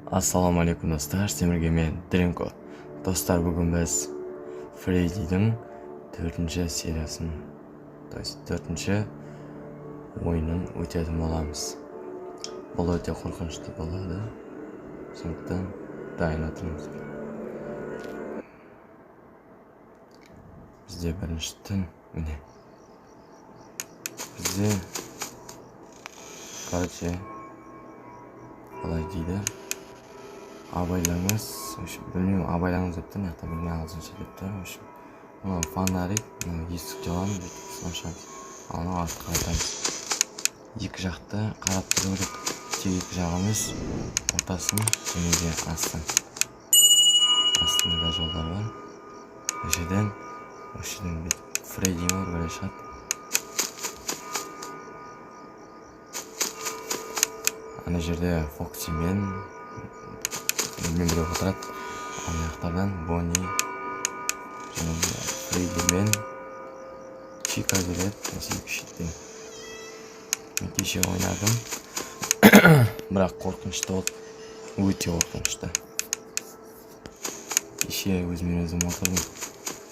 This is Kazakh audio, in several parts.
Ассалаумағалейкум, достар, сіздермен мен, Дринко. Достар, бүгін біз Фреддидің төртінші сериясын, то есть төртінші ойынын өтетін боламыз. Бұл өте қорқынышты болады, сондықтан дайын отырыңыздар. Бізде бірінші түн, міне. Бізде, короче, қалай дейді, абайлаңыз, в общем, білмеймін, абайлаңыз деп тұр мына жақта, білмей, ағылшынша деп тұр. В общем, мынау фонарик, мынау есік жабамыз, бүйтіп ашамыз, ал мынау артқа қайтамыз. Екі жақты қарап тұру керек, тек екі жақ емес, ортасын және де астын. Астында да жолдар бар. Мына жерден, осы жерден бүйтіп Фредди ма, бір бәле шығады. Ана жерде Фокси мен білмеймін, біреу отырады. Ана жақтардан Бонни және де Фредди мен Чика келеді осы екі шеттен. Мен кеше ойнадым, бірақ қорқынышты болды, өте қорқынышты. Кеше өзімен өзім отырдым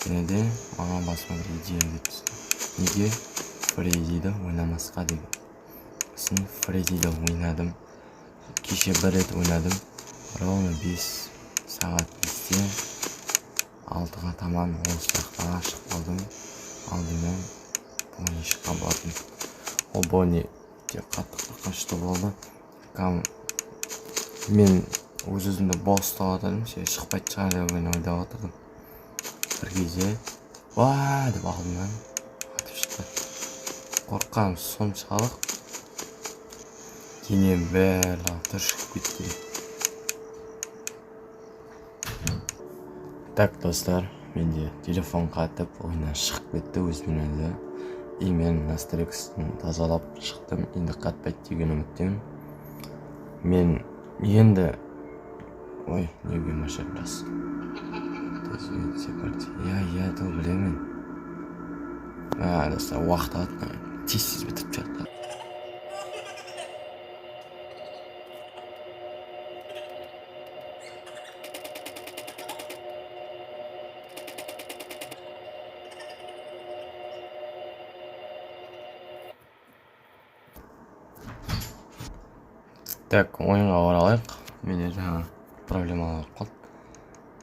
және де маған басыма бір идея келіп түсті: неге Фреддиді ойнамасқа деген. Сосын Фреддиді ойнадым, кеше бір рет ойнадым, ровно 5 сағат 5-те 6-ға таман осы жақта ашып қалдым. Алдымнан Бонни шыққан болатын. Ол Бонни өте қатты қорқынышты болды. Мен өз өзімді бос ұстап отырдым ше, шықпайтын шығар деп мен ойлап отырдым. Бір кезде уа деп алдымнан атып шықты. Қорыққаным соншалық, денем барлығы түршігіп кетті. Так, достар, менде телефон қатып, ойыннан шығып кетті өзімен өзі, и мен настройкасын тазалап шықтым. Енді қатпайды деген үміттемін мен енді. Ой, неге машина рас. Иә, иә, то білемін. А, достар, уақыт алады, тез тез бітіріп тастайық. Так, ойынға оралайық. Менде жаңа проблемалар болып қалды,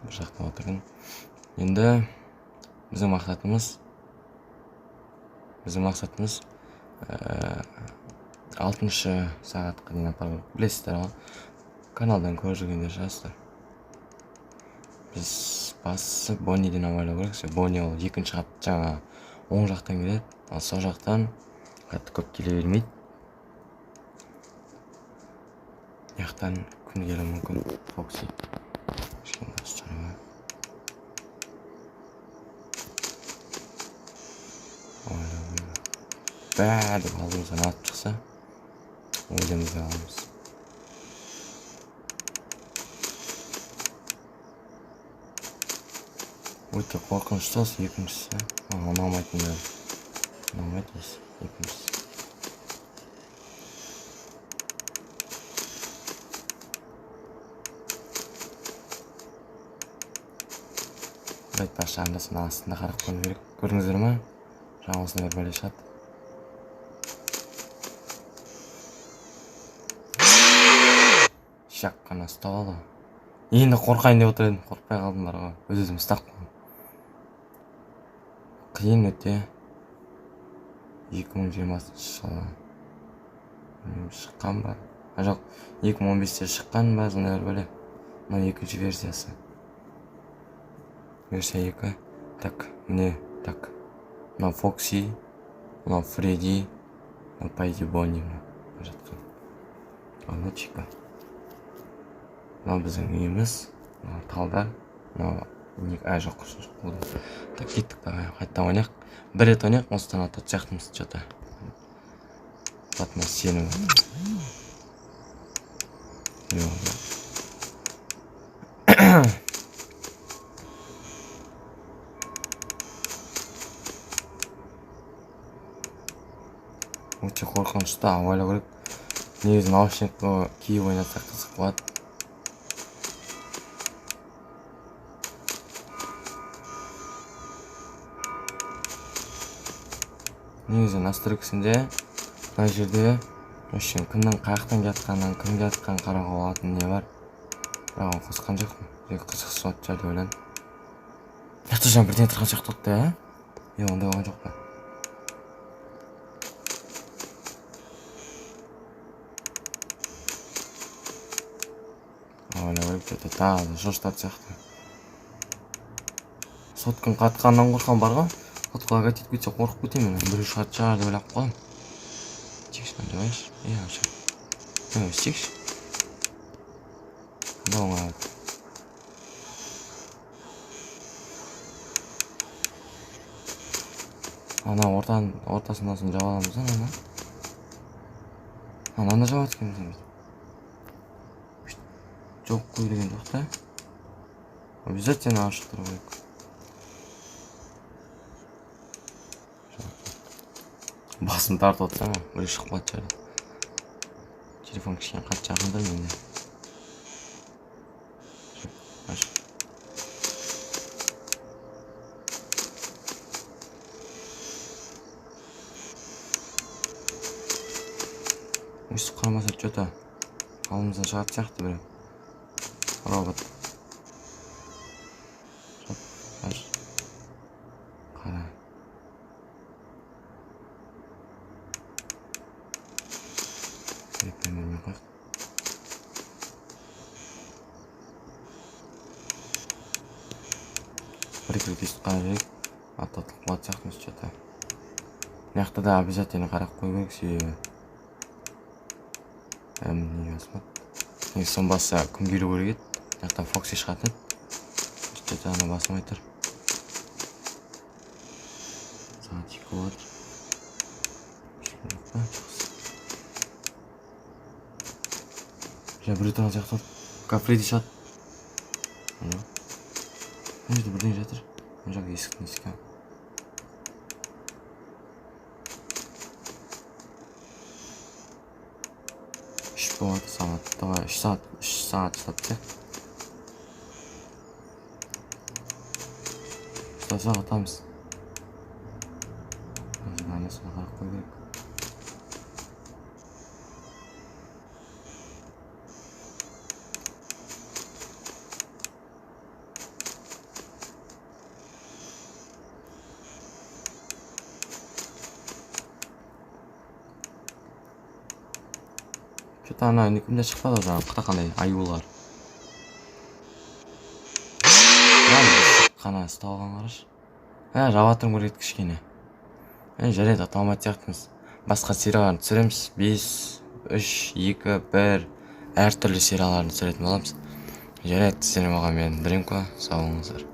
бір жақта отырдым. Енді біздің мақсатымыз алтыншы сағатқа дейін апару керек. Білесіздер ғой, каналдан көріп жүргендер шығарсыздар. Біз бастысы Бонниден абайлау керек. Бонни ол екінші қап, жаңа оң жақтан келеді, ал сол жақтан қатты көп келе бермейді. Мына жақтан кім келуі мүмкін? Фокси. Кішкене дауыс шығарып. Бә деп алдымыздан атып шықса, өлеміз де қаламыз. Өте қорқынышты осы екіншісі. Маған ұнамайтын бәрі. Ұнамайды осы екіншісі. Айтпақшы, анда санда астында қарап қою керек. Көрдіңіздер ма? Жаңа осындай бір бәле шығады. Шақ қана ұстап алды. Енді қорқайын деп отыр едім, қорықпай қалдым бар ғой. Өз өзім ұстап қалдым. Қиын өте. 2020 жылы шыққан ба? А, жоқ, 2015-те шыққан ба, сондай бір бәле. Мынау екінші версиясы. Версия 2. Так, міне, так. Мынау Фокси, мынау Фредди, мынау по идее Бонни мынау жатқан. Ана Чика. Мынау біздің үйіміз, мынау талдар, мынау не, а, жоқ, жоқ болды. Так, кеттік, давай, қайтадан ойнайық. Бір рет ойнайық, осыдан ататын сияқтымыз че-то. Атына сеніп жатырмын. Не болды? Өте қорқынышты, абайлау керек. Негізі наушник киіп ойнасақ, қызық болады. Негізі настройкасында мына жерде, в общем, кімнің қай жақтан келатқанын, кім келатқанын қарауға болатын не бар, бірақ оны қосқан жоқпын. Тек қызықсыз болатын шығар деп ойладым. Мына жақта жаңа бірдеңе тұрған сияқты болды да, ә? Е, ондай болған жоқ па? Ойлап что-то тағы да шошытатын сияқты. Сотканың қатқанынан қорқамын бар ғой. Сотка лагать етіп кетсе, қорқып кетемін мен. Біреу шығатын шығар деп ойлап қаламын. Істейікші, мынаны жабайыншы. Е, аша. Е, істейікші. Қандай оңай болады. Ана ортаның ортасынан соң жаба аламыз да ананы. Ананы жабады екенбіз. Жоқ қой деген жоқ та. Обязательно ашық тұру керек. Басым тартып отырсам, біреу шығып қалатын шығар. Телефон кішкене қатты жақын тұр менде. Аш. Өйстіп қарамаса, что-то алдымыздан шығатын сияқты біреу. Робот. Жап, аш. Қара. Бермей қояйық. Бір екі рет өйстіп қарап жіберейік. Аттатылып қалатын сияқтымыз что-то. Мына жақта да обязательно қарап қою керек, себебі неге баспады? Негізі соны басса, күн келу керек еді. Мына жақтан Фокси шығатын еді. Что-то ана басылмай тұр. Сағат 2 болып жатыр. Ешкім жоқ па? Жақсы. Жаңа біреу тұрған сияқты болды. Пока Фредди шығады. Мына жерде бірдеңе жатыр. Мына жақ есіктің есігі. 3 болады сағат. Давай, 3 сағат, 3 сағат ұстап тастайық. Ұстасақ атамыз. Анасына қарап қою керек. Что-то ана кімде шықпады ғой жаңағы қандай аюлар. Қана ұстап алған қарашы. Ә, жаба тұрғым керек кішкене. Ә, жарайды, ата алмайтын сияқтымыз. Басқа серияларын түсіреміз. 5, 3, 2, 1 әртүрлі серияларын түсіретін боламыз. Жарайды, сіздермен болған мен, Дримко. Сау болыңыздар.